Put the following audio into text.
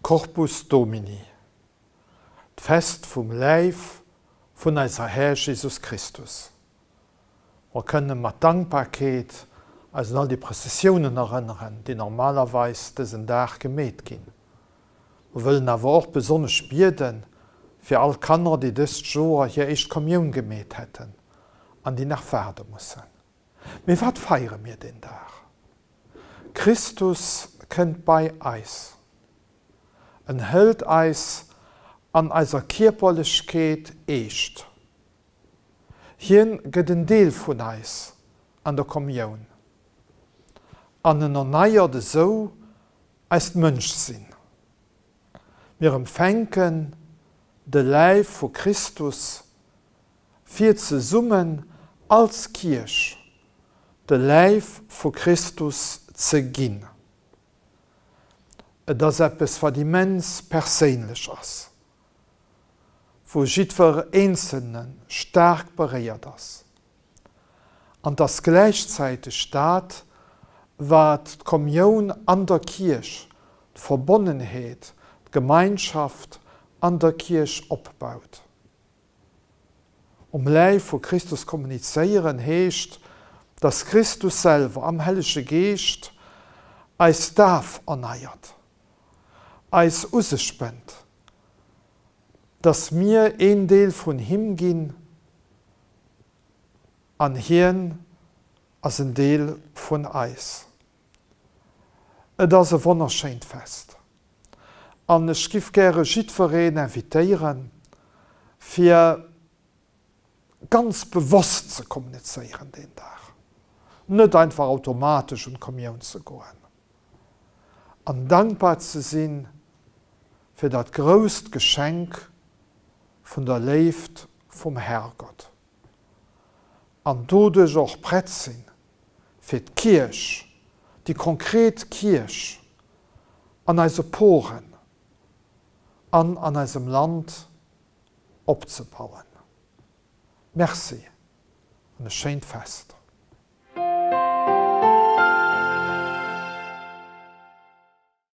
Corpus Domini, d'Fest vum Läif vun eiser Här Jesus Christus. Mer kënne mat Dankbarkeet eis un all déi Prëssessiounen erënneren, déi normalerweis dësen Dag gemeet ginn. Mer wëllen awer och besonnesch biede fir all Kanner, déi dëst Joer hir éischt Kommioun gemeet hätten an déi nach waarde mussen. Mee wat feiere mir deen Dag? Christus kënnt bei eis. En hëlt eis an eiser Kierperlechkeet eescht. Hien gëtt en Deel vun eis an der Kommioun an en erneiert esou eist Mënschsinn. Mir empfänken de Läif vu Christus, fir zesummen als Kierch de Läif vu Christus ze ginn. Et ass eppes, wat immens perséinlech ass, wou jiddwer Eenzelne staark beréiert ass. An 't ass gläichzäiteg dat, wat d'Kommioun an der Kierch, d'Verbonnenheet, d'Gemeinschaft an der Kierch opbaut. Um Läif vu Christus kommunizéieren heescht, dass Christus selwer am Hellege Geescht eis Daf erneiert, eis u sech bënnt, dass mir een Deel vun him ginn an hien ass en Deel vun eis. Et ass e wonnerschéint Fest an ech giff gäre jiddwereen invitéieren, fir ganz bewosst ze kommunizéieren deen Dag, net einfach automatesch un d'Kommioun ze goen an dankbar ze sinn fir dat grousst Geschenk vun der Léift vum Herrgott an doduerch och prett sinn fir d'Kierch, déi konkret Kierch an eise Poren an an eisem Land opzebauen. Merci an e schéint Fest.